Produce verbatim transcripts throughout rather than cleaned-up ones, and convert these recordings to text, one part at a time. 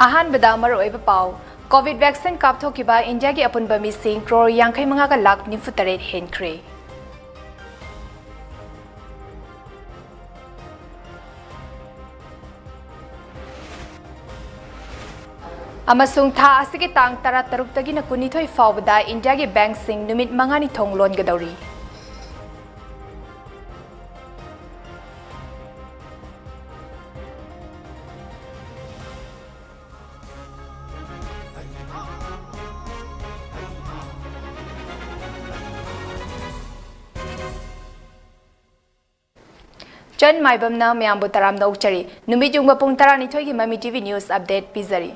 ꯑꯍꯥꯟꯕꯗ ꯃꯔꯨꯑꯣꯏꯕ ꯄꯥꯎ꯫ ꯀꯣꯚꯤꯗ ꯚꯦꯛꯁꯤꯟ ꯀꯥꯞꯊꯣꯛꯈꯤꯕ ꯏꯟꯗꯤꯌꯥꯒꯤ ꯑꯄꯨꯟꯕ ꯃꯤꯁꯤꯡ ꯀ꯭ꯔꯣꯔ ꯌꯥꯡꯈꯩ ꯃꯉꯥꯒ ꯂꯥꯈ ꯅꯤꯐꯨ ꯇꯔꯦꯠ ꯍꯦꯟꯈ꯭ꯔꯦ꯫ ꯑꯃꯁꯨꯡ ꯊꯥ ꯑꯁꯤꯒꯤ ꯇꯥꯡ ꯇꯔꯥꯇꯔꯨꯛꯇꯒꯤꯅ ꯀꯨꯟꯅꯤꯊꯣꯏ ꯐꯥꯎꯕꯗ ꯏꯟꯗꯤꯌꯥꯒꯤ ꯕꯦꯡꯛꯁꯤꯡ ꯅꯨꯃꯤꯠ ꯃꯉꯥꯅꯤ ꯊꯣꯡ ꯂꯣꯟꯒꯗꯧꯔꯤ꯫ ꯆꯟ ꯃꯥꯏꯕꯝꯅ ꯃꯌꯥꯝꯕꯨ ꯇꯔꯥꯝꯅ ꯑꯣꯛꯆꯔꯤ꯫ ꯅꯨꯃꯤꯠ ꯌꯨꯡꯕ ꯄꯨꯡ ꯇꯔꯥꯅꯤꯊꯣꯏꯒꯤ ꯃꯃꯤ ꯇꯤꯚꯤ ꯅ꯭ꯌꯨꯁ ꯑꯞꯗꯦꯠ ꯄꯤꯖꯔꯤ꯫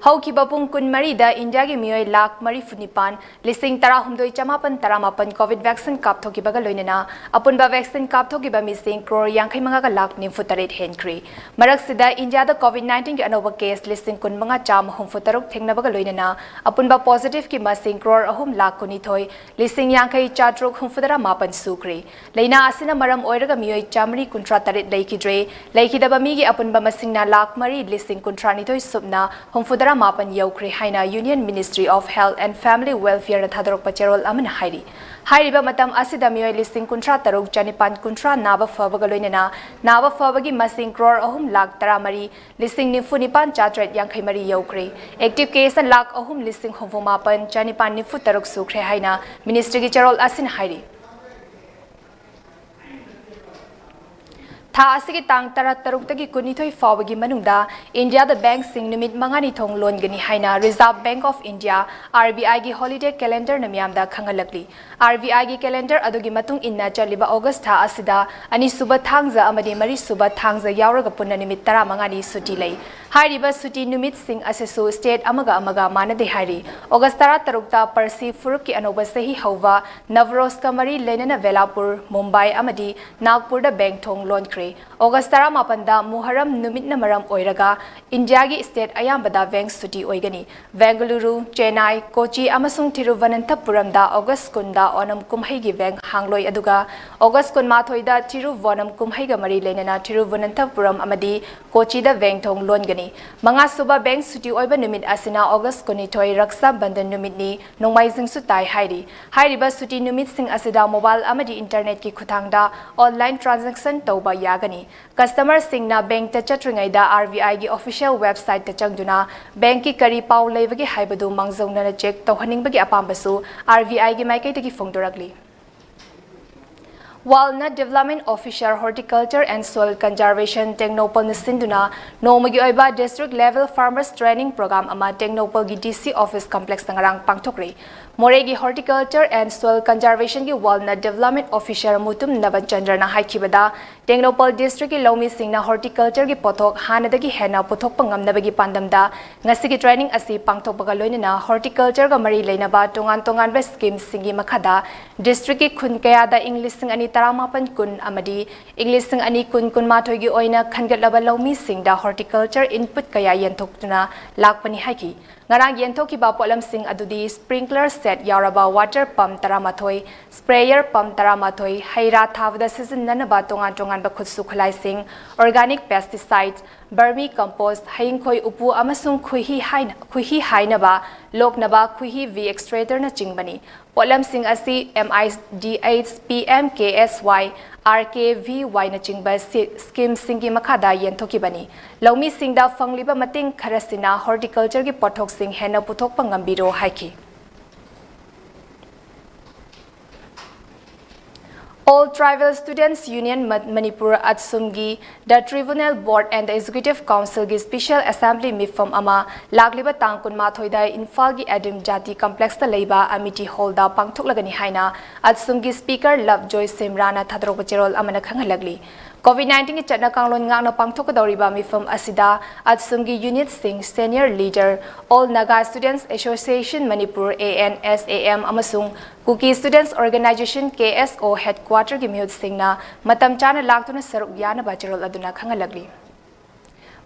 ꯍꯧꯈꯤꯕ ꯄꯨꯡ ꯀꯨꯟꯃꯔꯤꯗ ꯏꯟꯗꯤꯌꯥꯒꯤ ꯃꯤꯑꯣꯏ ꯂꯥꯈ ꯃꯔꯤꯐꯨ ꯅꯤꯄꯥꯟ, ꯂꯤꯁꯤꯡ ꯇꯔꯥꯍꯨꯝꯗꯣꯏ ꯆꯃꯥꯄꯟ ꯇꯔꯥꯃꯥꯄꯟ ꯀꯣꯚꯤꯗ ꯚꯦꯛꯁꯤꯟ ꯀꯥꯞꯊꯣꯛꯈꯤꯕꯒ ꯂꯣꯏꯅꯅ ꯑꯄꯨꯟꯕ ꯚꯦꯛꯁꯤꯟ ꯀꯥꯞꯊꯣꯛꯈꯤꯕ ꯃꯤꯁꯤꯡ ꯀ꯭ꯔꯣꯔ ꯌꯥꯡꯈꯩ ꯃꯉꯥꯒ ꯂꯥꯈ ꯅꯤꯐꯨ ꯇꯔꯦꯠ ꯍꯦꯟꯈ꯭ꯔꯦ꯫ ꯃꯔꯛꯁꯤꯗ ꯏꯟꯗꯤꯌꯥꯗ ꯀꯣꯚꯤꯗ ꯅꯥꯏꯟꯇꯤꯟꯒꯤ ꯑꯅꯧꯕ ꯀꯦꯁ ꯂꯤꯁꯤꯡ ꯀꯨꯟꯃꯉꯥ ꯆꯥꯝꯃ ꯍꯨꯝꯐꯨ ꯇꯔꯨꯛ ꯊꯦꯡꯅꯕꯒ ꯂꯣꯏꯅꯅ ꯑꯄꯨꯟꯕ ꯄꯣꯖꯤꯇꯤꯚꯀꯤ ꯃꯁꯤꯡ ꯀ꯭ꯔꯣꯔ ꯑꯍꯨꯝ ꯂꯥꯈ ꯀꯨꯟꯅꯤꯊꯣꯏ, ꯂꯤꯁꯤꯡ ꯌꯥꯡꯈꯩ ꯆꯥꯇ꯭ꯔꯨꯛ ꯍꯨꯝꯐꯨꯇꯔꯥ ꯃꯥꯄꯟ ꯁꯨꯈ꯭ꯔꯦ꯫ ꯂꯥꯏꯅꯥ ꯑꯁꯤꯅ ꯃꯔꯝ ꯑꯣꯏꯔꯒ ꯃꯤꯑꯣꯏ ꯆꯥꯃꯔꯤ ꯀꯨꯟꯊ꯭ꯔꯥ ꯇꯔꯦꯠ ꯂꯩꯈꯤꯗ꯭ꯔꯦ꯫ ꯂꯩꯈꯤꯗꯕ ꯃꯤꯒꯤ ꯑꯄꯨꯟꯕ ꯃꯁꯤꯡꯅ ꯂꯥꯈ ꯃꯔꯤ ꯂꯤꯁꯤꯡ ꯀꯨꯟꯊ꯭ꯔꯥꯅꯤꯊꯣꯏ ꯁꯨꯞꯅ ꯍꯨꯝꯐꯨꯇꯔꯥ ꯃꯥꯄꯟ ꯌꯧꯈ꯭ꯔꯦ ꯍꯥꯏꯅ Union Ministry of Health and Family Welfare ꯅ ꯊꯥꯗꯣꯔꯛꯄ ꯆꯦꯔꯣꯜ ꯑꯃꯅ ꯍꯥꯏꯔꯤ꯫ ꯍꯥꯏꯔꯤꯕ ꯃꯇꯝ ꯑꯁꯤꯗ ꯃꯤꯑꯣꯏ ꯂꯤꯁꯤꯡ ꯀꯨꯟꯊ꯭ꯔꯥ ꯇꯔꯨꯛ ꯆꯥꯅꯤꯄꯥꯟ ꯀꯨꯟꯊ꯭ꯔꯥ ꯅꯥꯕ ꯐꯕꯒ ꯂꯣꯏꯅꯅ ꯅꯥꯕ ꯐꯕꯒꯤ ꯃꯁꯤꯡ ꯀ꯭ꯔꯣꯔ ꯑꯍꯨꯝ ꯂꯥꯈ ꯇꯔꯥꯃꯔꯤ ꯂꯤꯁꯤꯡ ꯅꯤꯐꯨ ꯅꯤꯄꯥꯟ ꯆꯥꯇ꯭ꯔꯦꯠ ꯌꯥꯡꯈꯩ ꯃꯔꯤ ꯌꯧꯈ꯭ꯔꯦ꯫ ꯑꯦꯛꯇꯤꯚ ꯀꯦꯁꯅ ꯂꯥꯈ ꯑꯍꯨꯝ ꯂꯤꯁꯤꯡ ꯍꯨꯝꯐꯨ ꯃꯥꯄꯟ ꯆꯥꯅꯤꯄꯥꯟ ꯅꯤꯐꯨ ꯇꯔꯨꯛ ꯁꯨꯈ꯭ꯔꯦ ꯍꯥꯏꯅ ꯃꯤꯅꯤꯁꯇ꯭ꯔꯤꯒꯤ ꯆꯦꯔꯣꯜ ꯑꯁꯤꯅ ꯍꯥꯏꯔꯤ꯫ ꯊꯥ ꯑꯁꯤꯒꯤ ꯇꯥꯡ ꯇꯔꯥꯇꯔꯨꯛꯇꯒꯤ ꯀꯨꯟꯅꯤꯊꯣꯏ ꯐꯥꯎꯕꯒꯤ ꯃꯅꯨꯡꯗ ꯏꯟꯗꯤꯌꯥꯗ ꯕꯦꯡꯛꯁꯤꯡ ꯅꯨꯃꯤꯠ ꯃꯉꯥꯅꯤ ꯊꯣꯡ ꯂꯣꯟꯒꯅꯤ ꯍꯥꯏꯅ Reserve Bank of India, R B I ꯒꯤ holiday calendar ꯅ ꯃꯤꯌꯥꯝꯗ ꯈꯪꯍꯜꯂꯛꯂꯤ꯫ R B I ꯒꯤ calendar ꯑꯗꯨꯒꯤ ꯃꯇꯨꯡ ꯏꯟꯅ ꯆꯠꯂꯤꯕ ꯑꯣꯒꯁ ꯊꯥ ꯑꯁꯤꯗ ꯑꯅꯤꯁꯨꯕ ꯊꯥꯡꯖ ꯑꯃꯗꯤ ꯃꯔꯤꯁꯨꯕ ꯊꯥꯡꯖ ꯌꯥꯎꯔꯒ ꯄꯨꯟꯅ ꯅꯨꯃꯤꯠ ꯇꯔꯥꯃꯉꯥꯅꯤ ꯁꯨꯇꯤ ꯂꯩ꯫ ꯍꯥꯏꯔꯤꯕ ꯁꯨꯇꯤ ꯅꯨꯃꯤꯠꯁꯤꯡ ꯑꯁꯤꯁꯨ state ꯑꯃꯒ ꯑꯃꯒ ꯃꯥꯟꯅꯗꯦ ꯍꯥꯏꯔꯤ꯫ ꯑꯣꯒꯁ ꯇꯔꯥꯇꯔꯨꯛꯇ ꯄꯥꯔꯁꯤ ꯐꯨꯔꯨꯞꯀꯤ ꯑꯅꯧꯕ ꯆꯍꯤ ꯍꯧꯕ ꯅꯕꯔꯣꯖꯀ ꯃꯔꯤ ꯂꯩꯅꯅ ꯕꯦꯂꯥꯄꯨꯔ, ꯃꯨꯝꯕꯥꯏ ꯑꯃꯗꯤ ꯅꯥꯒꯄꯨꯔꯗ ꯕꯦꯡꯛ ꯊꯣꯡ ꯂꯣꯟꯈ꯭ꯔꯦ꯫ ꯑꯣꯒꯁ ꯇꯔꯥꯃꯥꯄꯟꯗ ꯃꯨꯍꯔꯝ ꯅꯨꯃꯤꯠꯅ ꯃꯔꯝ ꯑꯣꯏꯔꯒ ꯏꯟꯗꯤꯌꯥꯒꯤ state ꯑꯌꯥꯝꯕꯗ ꯕꯦꯡꯛ ꯁꯨꯇꯤ ꯑꯣꯏꯒꯅꯤ꯫ ꯕꯦꯡꯒꯂꯨꯔꯨ, ꯆꯦꯟꯅꯥꯏ, ꯀꯣꯆꯤ ꯑꯃꯁꯨꯡ ꯊꯤꯔꯨꯚꯅꯟꯊꯄꯨꯔꯝꯗ ꯑꯣꯒꯁ ꯀꯨꯟꯗ ꯑꯣꯅꯝ ꯀꯨꯝꯍꯩꯒꯤ ꯕꯦꯡꯛ ꯍꯥꯡꯂꯣꯏ, ꯑꯗꯨꯒ ꯑꯣꯒꯁ ꯀꯨꯟꯃꯥꯊꯣꯏꯗ ꯊꯤꯔꯨꯚꯣꯅꯝ ꯀꯨꯝꯍꯩꯒ ꯃꯔꯤ ꯂꯩꯅꯅ ꯊꯤꯔꯨꯚꯅꯟꯊꯄꯨꯔꯝ ꯑꯃꯗꯤ ꯀꯣꯆꯤꯗ ꯕꯦꯡꯛ ꯊꯣꯡ ꯂꯣꯟꯒꯅꯤ꯫ ꯃꯉꯥꯁꯨꯕ ꯕꯦꯡꯛ ꯁꯨꯇꯤ ꯑꯣꯏꯕ ꯅꯨꯃꯤꯠ ꯑꯁꯤꯅ ꯑꯣꯒꯁ ꯀꯨꯟꯅꯤꯊꯣꯏ, ꯔꯛꯁꯥ ꯕꯟꯙꯟ ꯅꯨꯃꯤꯠꯅꯤ, ꯅꯣꯡꯃꯥꯏꯖꯤꯡꯁꯨ ꯇꯥꯏ ꯍꯥꯏꯔꯤ꯫ ꯍꯥꯏꯔꯤꯕ ꯁꯨꯇꯤ ꯅꯨꯃꯤꯠꯁꯤꯡ ꯑꯁꯤꯗ ꯃꯣꯕꯥꯏꯜ ꯑꯃꯗꯤ ꯏꯟꯇꯔꯅꯦꯠꯀꯤ ꯈꯨꯠꯊꯥꯡꯗ ꯑꯣꯟꯂꯥꯏꯟ ꯇ꯭ꯔꯥꯟꯖꯦꯛꯁꯟ ꯇꯧꯕ ꯌꯥꯒꯅꯤ꯫ ꯀꯁꯇꯃꯔꯁꯤꯡꯅ ꯕꯦꯡꯛꯇ ꯆꯠꯇ꯭ꯔꯤꯉꯩꯗ ꯑꯥꯔ ꯕꯤ ꯑꯥꯏꯒꯤ ꯑꯣꯐꯤꯁꯤꯌꯦꯜ ꯋꯦꯕꯁꯥꯏꯠꯇ ꯆꯪꯗꯨꯅ ꯕꯦꯡꯛꯀꯤ ꯀꯔꯤ ꯄꯥꯎ ꯂꯩꯕꯒꯦ ꯍꯥꯏꯕꯗꯨ ꯃꯥꯡꯖꯧꯅꯅ ꯆꯦꯛ ꯇꯧꯍꯟꯅꯤꯡꯕꯒꯤ ꯑꯄꯥꯝꯕꯁꯨ ꯑꯥꯔ ꯕꯤ ꯑꯥꯏꯒꯤ ꯃꯥꯏꯀꯩꯗꯒꯤ ꯐꯣꯡꯗꯣꯔꯛꯂꯤ꯫ Walnut Development Officer, Horticulture and Soil Conservation, ꯇꯦꯡꯅꯧꯄꯜꯅ ꯁꯤꯟꯗꯨꯅ ꯅꯣꯡꯃꯒꯤ ꯑꯣꯏꯕ District Level Farmers Training Program ꯑꯃ ꯇꯦꯡꯅꯧꯄꯜꯒꯤ ꯗꯤ ꯁꯤ office complexꯇ ꯉꯔꯥꯡ ꯄꯥꯡꯊꯣꯛꯈ꯭ꯔꯦ꯫ ꯃꯣꯔꯦꯒꯤ Horticulture and Soil Conservationꯒꯤ Walnut Development Officer Mutum ꯅꯕꯆꯟꯗ꯭ꯔꯅ ꯍꯥꯏꯈꯤꯕꯗ, Tengnoupal districtꯀꯤ ꯂꯧꯃꯤꯁꯤꯡꯅ horticultureꯒꯤ ꯄꯣꯠꯊꯣꯛ ꯍꯥꯟꯅꯗꯒꯤ ꯍꯦꯟꯅ ꯄꯨꯊꯣꯛꯄ ꯉꯝꯅꯕꯒꯤ ꯄꯥꯟꯗꯝꯗ ꯉꯁꯤꯒꯤ training ꯑꯁꯤ ꯄꯥꯡꯊꯣꯛꯄꯒ ꯂꯣꯏꯅꯅ horticultureꯒ ꯃꯔꯤ ꯂꯩꯅꯕ ꯇꯣꯉꯥꯟ ꯇꯣꯉꯥꯟꯕ schemeꯁꯤꯡꯒꯤ ꯃꯈꯥꯗ districtꯀꯤ ꯈꯨꯟ ꯀꯌꯥꯗ ꯏꯪ ꯂꯤꯁꯤꯡ ꯑꯅꯤ ꯇꯔꯥꯃꯥꯄꯟ ꯀꯨꯟ ꯑꯃꯗꯤ ꯏꯪ ꯂꯤꯁꯤꯡ ꯑꯅꯤ ꯀꯨꯟ ꯀꯨꯟꯃꯥꯊꯣꯏꯒꯤ ꯑꯣꯏꯅ ꯈꯟꯒꯠꯂꯕ ꯂꯧꯃꯤꯁꯤꯡꯗ horticulture input ꯀꯌꯥ ꯌꯦꯟꯊꯣꯛꯇꯨꯅ ꯂꯥꯛꯄꯅꯤ ꯍꯥꯏꯈꯤ꯫ ꯉꯔꯥꯡ ꯌꯦꯟꯊꯣꯛꯈꯤꯕ ꯄꯣꯠꯂꯝꯁꯤꯡ ꯑꯗꯨꯗꯤ sprinkler set ꯌꯥꯎꯔꯕ water pump ꯇꯔꯥꯃꯥꯊꯣꯏ, sprayer pump ꯇꯔꯥꯃꯥꯊꯣꯏ, ꯍꯩ ꯔꯥ ꯊꯥꯕꯗ ꯁꯤꯖꯤꯟꯅꯅꯕ ꯇꯣꯉꯥꯟ ꯇꯣꯉꯥꯟꯕ ꯈꯨꯠꯁꯨ ꯈꯨꯠꯂꯥꯏꯁꯤꯡ, organic pesticides, vermi compost, ꯍꯌꯤꯡꯈꯣꯏ ꯎꯄꯨ ꯑꯃꯁꯨꯡ ꯈꯣꯏꯍꯤ ꯍꯥꯏꯅ-, ꯈꯣꯏꯍꯤ ꯍꯥꯏꯅꯕ ꯂꯣꯛꯅꯕ ꯈꯣꯏꯍꯤ V extractorꯅꯆꯤꯡꯕꯅꯤ꯫ ꯄꯣꯠꯂꯝꯁꯤꯡ ꯑꯁꯤ M I D H, P M K S Y, R K V Yꯅꯆꯤꯡꯕ ꯁꯤ-, schemeꯁꯤꯡꯒꯤ ꯃꯈꯥꯗ ꯌꯦꯟꯊꯣꯛꯈꯤꯕꯅꯤ꯫ ꯂꯧꯃꯤꯁꯤꯡꯗ ꯐꯪꯂꯤꯕ ꯃꯇꯦꯡ ꯈꯔꯁꯤꯅ horticultureꯒꯤ ꯄꯣꯠꯊꯣꯛꯁꯤꯡ ꯍꯦꯟꯅ ꯄꯨꯊꯣꯛꯄ ꯉꯝꯕꯤꯔꯣ ꯍꯥꯏꯈꯤ꯫ All Tribal Students Union Ma-, Manipur, ATSUMꯒꯤ The Tribunal Board and the Executive Councilꯒꯤ Special Assembly ꯃꯤꯐꯝ ꯑꯃ ꯂꯥꯛꯂꯤꯕ ꯇꯥꯡ ꯀꯨꯟꯃꯥꯊꯣꯏꯗ ꯏꯝꯐꯥꯜꯒꯤ ꯑꯦꯗꯤꯝ ꯖꯥꯇꯤ complexꯇ ꯂꯩꯕ Amity Hallꯗ ꯄꯥꯡꯊꯣꯛꯂꯒꯅꯤ ꯍꯥꯏꯅ ATSUMꯒꯤ Speaker Lovejoy Simranꯅ ꯊꯥꯗꯣꯔꯛꯄ ꯆꯦꯔꯣꯜ ꯑꯃꯅ ꯈꯪꯍꯜꯂꯛꯂꯤ꯫ COVID nineteenꯒꯤ ꯆꯠꯅ ꯀꯥꯡꯂꯣꯟ ꯉꯥꯛꯅ ꯄꯥꯡꯊꯣꯛꯀꯗꯧꯔꯤꯕ ꯃꯤꯐꯝ ꯑꯁꯤꯗ ATSUMꯒꯤ unitꯁꯤꯡ, senior leader, All Naga Students Association Manipur, A N S A M, ꯑꯃꯁꯨꯡ Kuki Students Organization, K S O headquarterꯒꯤ ꯃꯤꯍꯨꯠꯁꯤꯡꯅ ꯃꯇꯝ ꯆꯥꯅ ꯂꯥꯛꯇꯨꯅ ꯁꯔꯨꯛ ꯌꯥꯅꯕ ꯆꯦꯔꯣꯜ ꯑꯗꯨꯅ ꯈꯪꯍꯜꯂꯛꯂꯤ꯫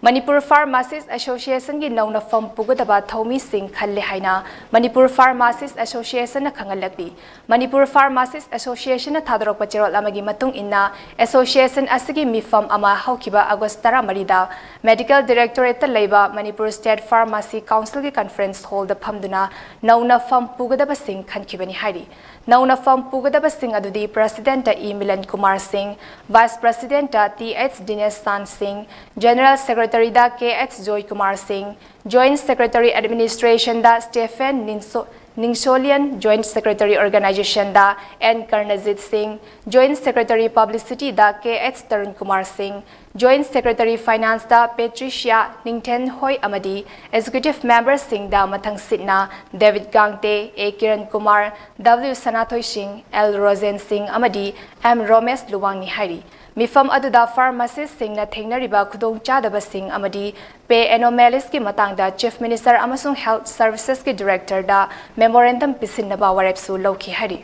ꯃꯅꯤꯄꯨꯔ ꯐꯥꯔꯃꯥꯁꯤꯁ ꯑꯦꯁꯣꯁꯤꯌꯦꯁꯟꯒꯤ ꯅꯧꯅ ꯐꯝ ꯄꯨꯒꯗꯕ ꯊꯧꯃꯤꯁꯤꯡ ꯈꯜꯂꯦ ꯍꯥꯏꯅ ꯃꯅꯤꯄꯨꯔ ꯐꯥꯔꯃꯥꯁꯤꯁ ꯑꯦꯁꯣꯁꯤꯌꯦꯁꯟꯅ ꯈꯪꯍꯜꯂꯛꯂꯤ꯫ ꯃꯅꯤꯄꯨꯔ ꯐꯥꯔꯃꯥꯁꯤꯁ ꯑꯦꯁꯣꯁꯤꯌꯦꯁꯟꯅ ꯊꯥꯗꯣꯔꯛꯄ ꯆꯦꯔꯣꯜ ꯑꯃꯒꯤ ꯃꯇꯨꯡ ꯏꯟꯅ, ꯑꯦꯁꯣꯁꯤꯌꯦꯁꯟ ꯑꯁꯤꯒꯤ ꯃꯤꯐꯝ ꯑꯃ ꯍꯧꯈꯤꯕ ꯑꯥꯒꯁ ꯇꯔꯥꯃꯔꯤꯗ ꯃꯦꯗꯤꯀꯦꯜ ꯗꯤꯔꯦꯛꯇꯣꯔꯦꯠꯇ ꯂꯩꯕ ꯃꯅꯤꯄꯨꯔ ꯁ꯭ꯇꯦꯠ ꯐꯥꯔꯃꯥꯁꯤ ꯀꯥꯎꯟꯁꯤꯜꯒꯤ ꯀꯟꯐꯔꯦꯟꯁ ꯍꯣꯜꯗ ꯐꯝꯗꯨꯅ ꯅꯧꯅ ꯐꯝ ꯄꯨꯒꯗꯕꯁꯤꯡ ꯈꯟꯈꯤꯕꯅꯤ ꯍꯥꯏꯔꯤ꯫ ꯅꯧꯅ ꯐꯝ ꯄꯨꯒꯗꯕꯁꯤꯡ ꯑꯗꯨꯗꯤ ꯄ꯭ꯔꯁꯤꯗꯦꯟꯠꯇ ꯏ ꯃꯤꯂꯟ ꯀꯨꯃꯥꯔ ꯁꯤꯡ, ꯚꯥꯏꯁ ꯄ꯭ꯔꯁꯤꯗꯦꯟꯠꯇ T H Dinesh Chand Singh, general ꯁꯦꯀ꯭ꯔꯦꯇꯔꯤꯗ K H Joy Kumar Singh, joint secretary ꯑꯦꯗꯃꯤꯅꯤꯁꯇ꯭ꯔꯦꯁꯟꯗ ꯁ꯭ꯇꯦꯐꯦꯟ ꯅꯤꯡꯁꯣ-, ꯅꯤꯡꯁꯣꯂꯤꯌꯟ, ꯖꯣꯏꯟꯠ ꯁꯦꯀ꯭ꯔꯦꯇꯔꯤ ꯑꯣꯔꯒꯅꯥꯏꯖꯦꯁꯟꯗ N Karnajit Singh, joint secretary ꯄꯕ꯭ꯂꯤꯁꯤꯇꯤꯗ K H Tarun Kumar Singh, joint secretary ꯐꯥꯏꯅꯥꯟꯁꯇ ꯄꯦꯇ꯭ꯔꯤꯁꯤꯌꯥ ꯅꯤꯡꯊꯦꯟꯍꯣꯏ ꯑꯃꯗꯤ ꯑꯦꯛꯖꯤꯀ꯭ꯌꯨꯇꯤꯚ ꯃꯦꯝꯕꯔꯁꯤꯡꯗ ꯃꯊꯪꯁꯤꯠꯅ ꯗꯦꯕꯤꯠ Gangte, A Kiran Kumar, W Sanathoi Singh, L ꯔꯣꯖꯦꯟ ꯁꯤꯡ ꯑꯃꯗꯤ ꯑꯦꯝ ꯔꯣꯃꯦꯁ ꯂꯨꯋꯥꯡꯅꯤ ꯍꯥꯏꯔꯤ꯫ ꯃꯤꯐꯝ ꯑꯗꯨꯗ ꯐꯥꯔꯃꯥꯁꯤꯁꯁꯤꯡꯅ ꯊꯦꯡꯅꯔꯤꯕ ꯈꯨꯗꯣꯡꯆꯥꯗꯕꯁꯤꯡ ꯑꯃꯗꯤ ꯄꯦ ꯑꯦꯅꯣꯃꯦꯂꯤꯁꯀꯤ ꯃꯇꯥꯡꯗ ꯆꯤꯐ ꯃꯤꯅꯤꯁꯇꯔ ꯑꯃꯁꯨꯡ ꯍꯦꯜꯊ ꯁꯔꯚꯤꯁꯦꯁꯀꯤ ꯗꯤꯔꯦꯛꯇꯔꯗ ꯃꯦꯃꯣꯔꯦꯟꯗꯝ ꯄꯤꯁꯤꯟꯅꯕ ꯋꯥꯔꯦꯞꯁꯨ ꯂꯧꯈꯤ ꯍꯥꯏꯔꯤ꯫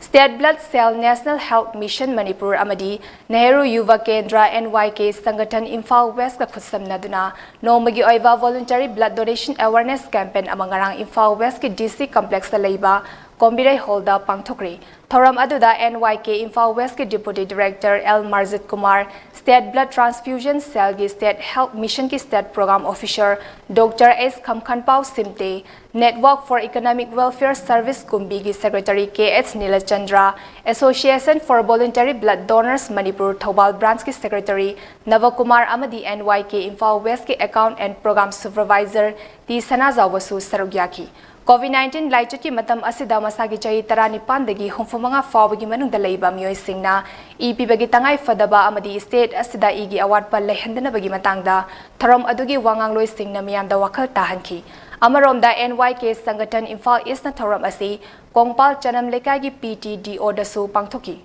ꯁ꯭ꯇꯦꯠ ꯕ꯭ꯂꯗ ꯁꯦꯜ, ꯅꯦꯁꯅꯦꯜ ꯍꯦꯜꯊ ꯃꯤꯁꯟ ꯃꯅꯤꯄꯨꯔ ꯑꯃꯗꯤ ꯅꯦꯍꯔꯨ ꯌꯨꯚ ꯀꯦꯟꯗ꯭ꯔ, ꯑꯦꯟ ꯋꯥꯏ ꯀꯦ, ꯁꯪꯒꯊꯟ ꯏꯝꯐꯥꯜ ꯋꯦꯁꯀ ꯈꯨꯠꯁꯝꯅꯗꯨꯅ ꯅꯣꯡꯃꯒꯤ ꯑꯣꯏꯕ voluntary blood donation awareness campaign ꯑꯃ ꯉꯔꯥꯡ ꯏꯝꯐꯥꯜ ꯋꯦꯁꯀꯤ ꯗꯤ ꯁꯤ ꯀꯝꯄ꯭ꯂꯦꯛꯁꯇ ꯂꯩꯕ ꯀꯣꯝꯕꯤꯔꯩ ꯍꯣꯜꯗ ꯄꯥꯡꯊꯣꯛꯈ꯭ꯔꯦ꯫ ꯊꯧꯔꯝ ꯑꯗꯨꯗ ꯑꯦꯟ ꯋꯥꯏ ꯀꯦ ꯏꯝꯐꯥꯜ ꯋꯦꯁꯀꯤ deputy director L Marjit Kumar, state blood transfusion ꯁꯦꯜꯒꯤ ꯁ꯭ꯇꯦꯠ ꯍꯦꯜꯊ ꯃꯤꯁꯟꯒꯤ state programme officer doctor S Khamkhanpau Simte, Network for Economic Welfare Service ꯀꯨꯝꯕꯤꯒꯤ secretary K H Nilachandra, Association for Voluntary Blood Donors Manipur Thoubal ꯕ꯭ꯔꯥꯟꯆꯀꯤ ꯁꯦꯀ꯭ꯔꯦꯇꯔꯤ ꯅꯕꯀꯨꯃꯥꯔ ꯑꯃꯗꯤ ꯑꯦꯟ ꯋꯥꯏ ꯀꯦ ꯏꯝꯐꯥꯜ ꯋꯦꯁꯀꯤ account and programme supervisor T ꯁꯅꯥꯖꯥꯎꯕꯁꯨ ꯁꯔꯨꯛ ꯌꯥꯈꯤ꯫ COVID nineteen ꯂꯥꯏꯆꯠꯀꯤ ꯃꯇꯝ ꯑꯁꯤꯗ ꯃꯁꯥꯒꯤ ꯆꯍꯤ ꯇꯔꯥꯅꯤꯄꯥꯟꯗꯒꯤ ꯍꯨꯝꯐꯨꯃꯉꯥ ꯐꯥꯎꯕꯒꯤ ꯃꯅꯨꯡꯗ ꯂꯩꯕ ꯃꯤꯑꯣꯏꯁꯤꯡꯅ ꯏ ꯄꯤꯕꯒꯤ ꯇꯉꯥꯏ ꯐꯗꯕ ꯑꯃꯗꯤ ꯁ꯭ꯇꯦꯠ ꯑꯁꯤꯗ ꯏꯒꯤ ꯑꯋꯥꯠꯄ ꯂꯩꯍꯟꯗꯅꯕꯒꯤ ꯃꯇꯥꯡꯗ ꯊꯧꯔꯝ ꯑꯗꯨꯒꯤ ꯋꯥꯉꯥꯡꯂꯣꯏꯁꯤꯡꯅ ꯃꯤꯌꯥꯝꯗ ꯋꯥꯈꯜ ꯇꯥꯍꯟꯈꯤ꯫ ꯑꯃꯔꯣꯝꯗ, ꯑꯦꯟ ꯋꯥꯏ ꯀꯦ ꯁꯪꯒꯊꯟ ꯏꯝꯐꯥꯜ ꯏꯁꯅ ꯊꯧꯔꯝ ꯑꯁꯤ ꯀꯣꯡꯄꯥꯜ ꯆꯅꯝ ꯂꯩꯀꯥꯏꯒꯤ ꯄꯤ ꯇꯤ ꯗꯤ ꯑꯣꯗꯁꯨ ꯄꯥꯡꯊꯣꯛꯈꯤ꯫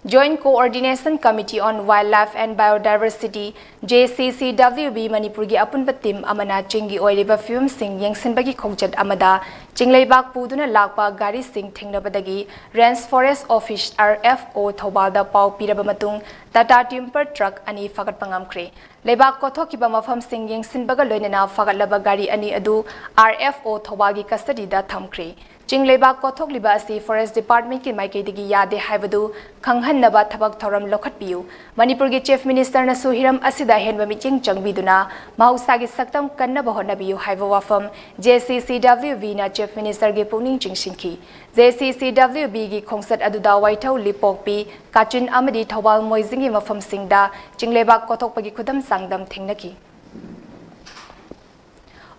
Joint Coordination Committee on Wildlife and Biodiversity, J C C W B, ꯃꯅꯤꯄꯨꯔꯒꯤ ꯑꯄꯨꯟꯕ ꯇꯤꯝ ꯑꯃꯅ ꯆꯤꯡꯒꯤ ꯑꯣꯏꯔꯤꯕ ꯐꯤꯕꯝꯁꯤꯡ ꯌꯦꯡꯁꯤꯟꯕꯒꯤ ꯈꯣꯡꯆꯠ ꯑꯃꯗ ꯆꯤꯡꯂꯩꯕꯥꯛ ꯄꯨꯗꯨꯅ ꯂꯥꯛꯄ ꯒꯥꯔꯤꯁꯤꯡ ꯊꯦꯡꯅꯕꯗꯒꯤ Range Forest Officer, R F O, ꯊꯧꯕꯥꯜꯗ ꯄꯥꯎ ꯄꯤꯔꯕ ꯃꯇꯨꯡ ꯇꯥꯇꯥ ꯇꯤꯝꯄꯔ ꯇ꯭ꯔꯛ ꯑꯅꯤ ꯐꯥꯒꯠꯄ ꯉꯝꯈ꯭ꯔꯦ꯫ ꯂꯩꯕꯥꯛ ꯀꯣꯊꯣꯛꯈꯤꯕ ꯃꯐꯝꯁꯤꯡ ꯌꯦꯡꯁꯤꯟꯕꯒ ꯂꯣꯏꯅꯅ ꯐꯥꯒꯠꯂꯕ ꯒꯥꯔꯤ ꯑꯅꯤ ꯑꯗꯨ R F O ꯊꯧꯕꯥꯜꯒꯤ ꯀꯁꯇꯗꯤꯗ ꯊꯝꯈ꯭ꯔꯦ꯫ ꯆꯤꯡ ꯂꯩꯕꯥꯛ ꯀꯣꯊꯣꯛꯂꯤꯕ ꯑꯁꯤ ꯐꯣꯔꯦꯁ ꯗꯤꯄꯥꯔꯠꯃꯦꯟꯠꯀꯤ ꯃꯥꯏꯀꯩꯗꯒꯤ ꯌꯥꯗꯦ ꯍꯥꯏꯕꯗꯨ ꯈꯪꯍꯟꯅꯕ ꯊꯕꯛ ꯊꯧꯔꯝ ꯂꯧꯈꯠꯄꯤꯌꯨ꯫ ꯃꯅꯤꯄꯨꯔꯒꯤ ꯆꯤꯐ ꯃꯤꯅꯤꯁꯇꯔꯅꯁꯨ ꯍꯤꯔꯝ ꯑꯁꯤꯗ ꯑꯍꯦꯟꯕ ꯃꯤꯠꯌꯦꯡ ꯆꯪꯕꯤꯗꯨꯅ ꯃꯍꯧꯁꯥꯒꯤ ꯁꯛꯇꯝ ꯀꯟꯅꯕ ꯍꯣꯠꯅꯕꯤꯌꯨ ꯍꯥꯏꯕ ꯋꯥꯐꯝ J C C W Bꯅ ꯆꯤꯐ ꯃꯤꯅꯤꯁꯇꯔꯒꯤ ꯄꯨꯛꯅꯤꯡ ꯆꯤꯡꯁꯤꯟꯈꯤ꯫ J C C W Bꯒꯤ ꯈꯣꯡꯆꯠ ꯑꯗꯨꯗ ꯋꯥꯏꯊꯧ, ꯂꯤꯄꯣꯛꯄꯤ, ꯀꯥꯆꯤꯟ ꯑꯃꯗꯤ ꯊꯧꯕꯥꯜ ꯃꯣꯏꯖꯤꯡꯒꯤ ꯃꯐꯝꯁꯤꯡꯗ ꯆꯤꯡꯂꯩꯕꯥꯛ ꯀꯣꯊꯣꯛꯄꯒꯤ ꯈꯨꯗꯝ ꯆꯥꯡꯗꯝ ꯊꯦꯡꯅꯈꯤ꯫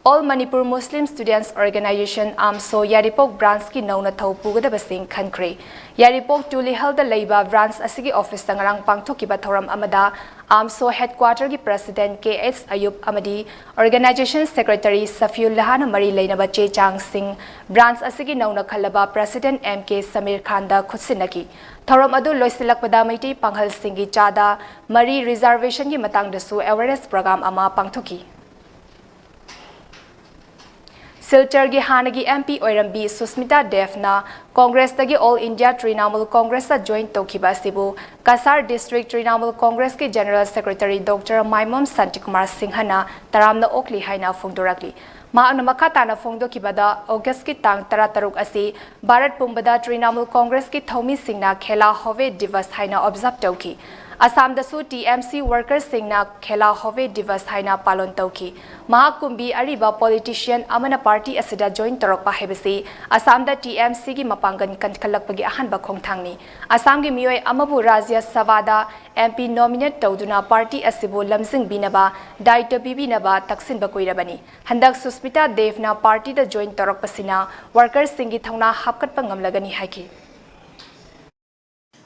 All Manipur Muslim Students Organisation, AMSO, ꯌꯥꯏꯔꯤꯄꯣꯛ ꯕ꯭ꯔꯥꯟꯁꯀꯤ ꯅꯧꯅ ꯊꯧ ꯄꯨꯒꯗꯕꯁꯤꯡ ꯈꯟꯈ꯭ꯔꯦ꯫ ꯌꯥꯏꯔꯤꯄꯣꯛ ꯇꯨꯂꯤꯍꯜꯗ ꯂꯩꯕ ꯕ꯭ꯔꯥꯟꯁ ꯑꯁꯤꯒꯤ ꯑꯣꯐꯤꯁꯇ ꯉꯔꯥꯡ ꯄꯥꯡꯊꯣꯛꯈꯤꯕ ꯊꯧꯔꯝ ꯑꯃꯗ AMSO headquarterꯒꯤ president K H Ayub ꯑꯃꯗꯤ organization secretary Safiullahꯅ ꯃꯔꯤ ꯂꯩꯅꯕ ꯆꯦ ꯆꯥꯡꯁꯤꯡ ꯕ꯭ꯔꯥꯟꯁ ꯑꯁꯤꯒꯤ ꯅꯧꯅ ꯈꯜꯂꯕ president M K Sameer Khanꯗ ꯈꯨꯠꯁꯤꯟꯅꯈꯤ꯫ ꯊꯧꯔꯝ ꯑꯗꯨ ꯂꯣꯏꯁꯤꯜꯂꯛꯄꯗ ꯃꯩꯇꯩ ꯄꯥꯉꯜꯁꯤꯡꯒꯤ ꯆꯥꯗ ꯃꯔꯤ reservationꯒꯤ ꯃꯇꯥꯡꯗꯁꯨ awareness program ꯑꯃ ꯄꯥꯡꯊꯣꯛꯈꯤ꯫ ꯁꯤꯜꯆꯔꯒꯤ ꯍꯥꯟꯅꯒꯤ M P ꯑꯣꯏꯔꯝꯕꯤ Susmita ꯗꯦꯕꯅ ꯀꯣꯡꯒ꯭ꯔꯦꯁꯇꯒꯤ All India Trinamool Congressꯇ join ꯇꯧꯈꯤꯕ ꯑꯁꯤꯕꯨ Cachar District Trinamool Congressꯀꯤ General Secretary Doctor ꯃꯥꯏꯃꯣꯝ Shantikumar ꯁꯤꯡꯍꯅ ꯇꯔꯥꯝꯅ ꯑꯣꯛꯂꯤ ꯍꯥꯏꯅ ꯐꯣꯡꯗꯣꯔꯛꯂꯤ꯫ ꯃꯍꯥꯛꯅ ꯃꯈꯥ ꯇꯥꯅ ꯐꯣꯡꯗꯣꯛꯈꯤꯕꯗ, Augustꯀꯤ ꯇꯥꯡ ꯇꯔꯥꯇꯔꯨꯛ ꯑꯁꯤ ꯚꯥꯔꯠ ꯄꯨꯝꯕꯗ Trinamool Congressꯀꯤ ꯊꯧꯃꯤꯁꯤꯡꯅ ꯈꯦꯂꯥ ꯍꯣꯋꯦ ꯗꯤꯕꯁ ꯍꯥꯏꯅ observe ꯇꯧꯈꯤ꯫ ꯑꯁꯥꯝꯗꯁꯨ T M C workerꯁꯤꯡꯅ ꯈꯦꯂꯥ ꯍꯣꯋꯦ ꯗꯤꯕꯁ ꯍꯥꯏꯅ ꯄꯥꯂꯣꯟ ꯇꯧꯈꯤ꯫ ꯃꯍꯥꯛ ꯀꯨꯝꯕꯤ ꯑꯔꯤꯕ politician ꯑꯃꯅ party ꯑꯁꯤꯗ join ꯇꯧꯔꯛꯄ ꯍꯥꯏꯕꯁꯤ ꯑꯁꯥꯝꯗ T M Cꯒꯤ ꯃꯄꯥꯡꯒꯜ ꯀꯟꯈꯠꯂꯛꯄꯒꯤ ꯑꯍꯥꯟꯕ ꯈꯣꯡꯊꯥꯡꯅꯤ꯫ ꯑꯁꯥꯝꯒꯤ ꯃꯤꯑꯣꯏ ꯑꯃꯕꯨ ꯔꯥꯖ꯭ꯌ ꯁꯚꯥꯗ M P nominate ꯇꯧꯗꯨꯅ party ꯑꯁꯤꯕꯨ ꯂꯝꯖꯤꯡꯕꯤꯅꯕ, ꯗꯥꯌꯤꯠꯇ ꯄꯤꯕꯤꯅꯕ ꯇꯛꯁꯤꯟꯕ ꯀꯨꯏꯔꯕꯅꯤ꯫ ꯍꯟꯗꯛ ꯁꯨꯁꯃꯤꯇꯥ ꯗꯦꯕꯅ partyꯗ join ꯇꯧꯔꯛꯄꯁꯤꯅ workerꯁꯤꯡꯒꯤ ꯊꯧꯅꯥ ꯍꯥꯞꯀꯠꯄ ꯉꯝꯂꯒꯅꯤ ꯍꯥꯏꯈꯤ꯫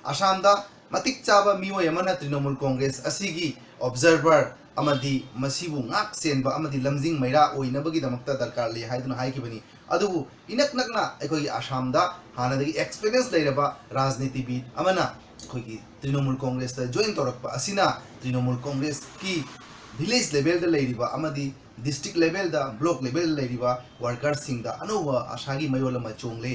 ꯑꯁꯥꯝꯗ ꯃꯇꯤꯛ ꯆꯥꯕ ꯃꯤꯑꯣꯏ ꯑꯃꯅ ꯇ꯭ꯔꯤꯅꯃꯨꯜ ꯀꯣꯡꯒ꯭ꯔꯦꯁ ꯑꯁꯤꯒꯤ observer ꯑꯃꯗꯤ ꯃꯁꯤꯕꯨ ꯉꯥꯛ ꯁꯦꯟꯕ ꯑꯃꯗꯤ ꯂꯝꯖꯤꯡ ꯃꯩꯔꯥ ꯑꯣꯏꯅꯕꯒꯤꯗꯃꯛꯇ ꯗꯔꯀꯥꯔ ꯂꯩ ꯍꯥꯏꯗꯨꯅ ꯍꯥꯏꯈꯤꯕꯅꯤ꯫ ꯑꯗꯨꯕꯨ ꯏꯅꯛ ꯅꯛꯅ ꯑꯩꯈꯣꯏꯒꯤ ꯑꯁꯥꯝꯗ ꯍꯥꯟꯅꯗꯒꯤ experience ꯂꯩꯔꯕ ꯔꯥꯖꯅꯤꯇꯤꯕꯤꯗ ꯑꯃꯅ ꯑꯩꯈꯣꯏꯒꯤ ꯇ꯭ꯔꯤꯅꯣꯃꯨꯜ ꯀꯣꯡꯒ꯭ꯔꯦꯁꯇ ꯖꯣꯏꯟ ꯇꯧꯔꯛꯄ ꯑꯁꯤꯅ ꯇ꯭ꯔꯤꯅꯣꯃꯨꯜ ꯀꯣꯡꯒ꯭ꯔꯦꯁꯀꯤ ꯚꯤꯂꯦꯖ ꯂꯦꯚꯦꯜꯗ ꯂꯩꯔꯤꯕ ꯑꯃꯗꯤ ꯗꯤꯁꯇ꯭ꯔꯤꯛ ꯂꯦꯚꯦꯜꯗ, ꯕ꯭ꯂꯣꯛ ꯂꯦꯚꯦꯜꯗ ꯂꯩꯔꯤꯕ ꯋꯥꯔꯀꯔꯁꯤꯡꯗ ꯑꯅꯧꯕ ꯑꯥꯁꯥꯒꯤ ꯃꯌꯣꯜ ꯑꯃ ꯆꯣꯡꯂꯦ꯫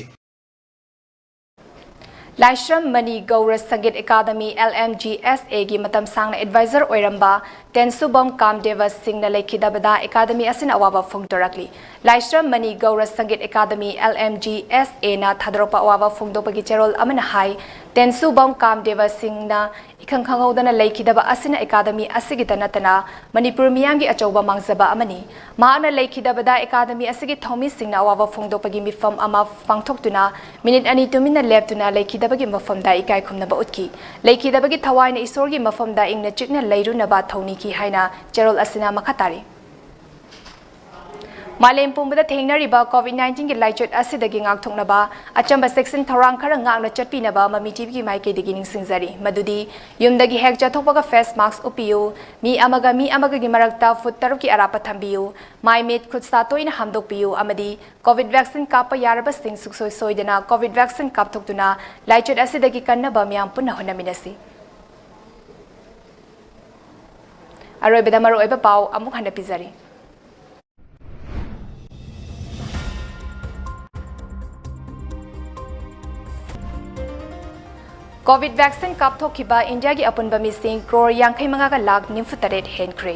ꯂꯥꯏꯁ꯭ꯔꯝ money Gaura Sangeet academy, L M G S A ꯒꯤ ꯃꯇꯝ ꯁꯥꯡꯅ ꯑꯦꯗꯚꯥꯏꯖꯔ ꯑꯣꯏꯔꯝꯕ ꯇꯦꯟꯁꯨꯕꯝ ꯀꯥꯝꯗꯦꯕ ꯁꯤꯡꯅ ꯂꯩꯈꯤꯗꯕꯗ ꯑꯦꯀꯥꯗꯃꯤ ꯑꯁꯤꯅ ꯑꯋꯥꯕ ꯐꯣꯡꯗꯣꯔꯛꯂꯤ꯫ ꯂꯥꯏꯁ꯭ꯔꯝ money Gaura Sangeet academy, L M G S A ꯅ ꯊꯥꯗꯣꯔꯛꯄ ꯑꯋꯥꯕ ꯐꯣꯡꯗꯣꯛꯄꯒꯤ ꯆꯦꯔꯣꯜ ꯑꯃꯅ ꯍꯥꯏ, ꯇꯦꯟꯁꯨꯕꯝ ꯀꯥꯝꯗꯦꯕ ꯁꯤꯡꯅ ꯏꯈꯪ ꯈꯪꯍꯧꯗꯅ ꯂꯩꯈꯤꯗꯕ ꯑꯁꯤꯅ ꯑꯦꯀꯥꯗꯃꯤ ꯑꯁꯤꯒꯤꯇ ꯅꯠꯇꯅ ꯃꯅꯤꯄꯨꯔ ꯃꯤꯌꯥꯝꯒꯤ ꯑꯆꯧꯕ ꯃꯥꯡꯖꯕ ꯑꯃꯅꯤ꯫ ꯃꯍꯥꯛꯅ ꯂꯩꯈꯤꯗꯕꯗ ꯑꯦꯀꯥꯗꯃꯤ ꯑꯁꯤꯒꯤ ꯊꯧꯃꯤꯁꯤꯡꯅ ꯑꯋꯥꯕ ꯐꯣꯡꯗꯣꯛꯄꯒꯤ ꯃꯤꯐꯝ ꯑꯃ ꯄꯥꯡꯊꯣꯛꯇꯨꯅ ꯃꯤꯅꯤꯠ ꯑꯅꯤ ꯇꯨꯃꯤꯟꯅ ꯂꯦꯞꯇꯨꯅ ꯂꯩꯈꯤꯗꯕꯒꯤ ꯃꯐꯝꯗ ꯏꯀꯥꯏ ꯈꯨꯝꯅꯕ ꯎꯠꯈꯤ꯫ ꯂꯩꯈꯤꯗꯕꯒꯤ ꯊꯋꯥꯏꯅ ꯏꯁꯣꯔꯒꯤ ꯃꯐꯝꯗ ꯏꯪꯅ ꯆꯤꯛꯅ ꯂꯩꯔꯨꯅꯕ ꯊꯧꯅꯤꯈꯤ ꯍꯥꯏꯅ ꯆꯦꯔꯣꯜ ꯑꯁꯤꯅ ꯃꯈꯥ ꯇꯥꯔꯤ꯫ ꯃꯥꯂꯦꯝ ꯄꯨꯝꯕꯗ ꯊꯦꯡꯅꯔꯤꯕ COVID nineteen ꯒꯤ ꯂꯥꯏꯆꯠ ꯑꯁꯤꯗꯒꯤ ꯉꯥꯛꯊꯣꯛꯅꯕ ꯑꯆꯝꯕ ꯆꯦꯛꯁꯤꯟ ꯊꯧꯔꯥꯡ ꯈꯔ ꯉꯥꯛꯅ ꯆꯠꯄꯤꯅꯕ ꯃꯃꯤ ꯇꯤꯚꯤꯒꯤ ꯃꯥꯏꯀꯩꯗꯒꯤ ꯅꯤꯡꯁꯤꯡꯖꯔꯤ, ꯃꯗꯨꯗꯤ ꯌꯨꯝꯗꯒꯤ ꯍꯦꯛ ꯆꯠꯊꯣꯛꯄꯒ face mask ꯎꯞꯄꯤꯌꯨ, ꯃꯤ ꯑꯃꯒ ꯃꯤ ꯑꯃꯒꯒꯤ ꯃꯔꯛꯇ ꯐꯨꯠ ꯇꯔꯨꯛꯀꯤ ꯑꯔꯥꯞꯄ ꯊꯝꯕꯤꯌꯨ, ꯃꯥꯏ ꯃꯤꯠ ꯈꯨꯠ ꯁꯥ ꯇꯣꯏꯅ ꯍꯥꯝꯗꯣꯛꯄꯤꯌꯨ ꯑꯃꯗꯤ COVID vaccine ꯀꯥꯞꯄ ꯌꯥꯔꯕꯁꯤꯡ ꯁꯨꯡꯁꯣꯏ ꯁꯣꯏꯗꯅ COVID vaccine ꯀꯥꯞꯊꯣꯛꯇꯨꯅ ꯂꯥꯏꯆꯠ ꯑꯁꯤꯗꯒꯤ ꯀꯟꯅꯕ ꯃꯤꯌꯥꯝ ꯄꯨꯟꯅ ꯍꯣꯠꯅꯃꯤꯟꯅꯁꯤ꯫ ꯑꯔꯣꯏꯕꯗ ꯃꯔꯨꯑꯣꯏꯕ ꯄꯥꯎ ꯑꯃꯨꯛ ꯍꯟꯅ ꯄꯤꯖꯔꯤ꯫ COVID vaccine ꯀꯥꯞꯊꯣꯛꯈꯤꯕ ꯏꯟꯗꯤꯌꯥꯒꯤ ꯑꯄꯨꯟꯕ ꯃꯤꯁꯤꯡ ꯀ꯭ꯔꯣꯔ ꯌꯥꯡꯈꯩ ꯃꯉꯥꯒ ꯂꯥꯈ ꯅꯤꯐꯨ ꯇꯔꯦꯠ ꯍꯦꯟꯈ꯭ꯔꯦ꯫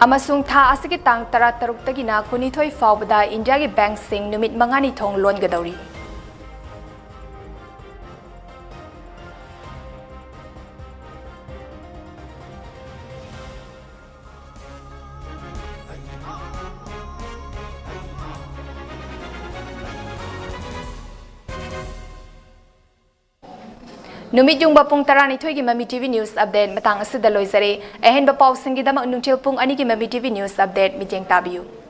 ꯑꯃꯁꯨꯡ ꯊꯥ ꯑꯁꯤꯒꯤ ꯇꯥꯡ ꯇꯔꯥꯇꯔꯨꯛꯇꯒꯤꯅ ꯀꯨꯟꯅꯤꯊꯣꯏ ꯐꯥꯎꯕꯗ ꯏꯟꯗꯤꯌꯥꯒꯤ ꯕꯦꯡꯛꯁꯤꯡ ꯅꯨꯃꯤꯠ ꯃꯉꯥꯅꯤ ꯊꯣꯡ ꯂꯣꯟꯒꯗꯧꯔꯤ꯫ ꯅꯨꯃꯤꯠ ꯌꯨꯡꯕ ꯄꯨꯡ ꯇꯔꯥꯅꯤꯊꯣꯏꯒꯤ ꯃꯃꯤ ꯇꯤꯚꯤ ꯅ꯭ꯌꯨꯁ ꯑꯞꯗꯦꯠ ꯃꯇꯥꯡ ꯑꯁꯤꯗ ꯂꯣꯏꯖꯔꯦ꯫ ꯑꯍꯦꯟꯕ ꯄꯥꯎꯁꯤꯡꯒꯤꯗꯃꯛ ꯅꯨꯡꯊꯤꯜ ꯄꯨꯡ ꯑꯅꯤꯒꯤ ꯃꯃꯤ ꯇꯤꯚꯤ ꯅ꯭ꯌꯨꯁ ꯑꯞꯗꯦꯠ ꯃꯤꯠꯌꯦꯡ ꯇꯥꯕꯤꯌꯨ꯫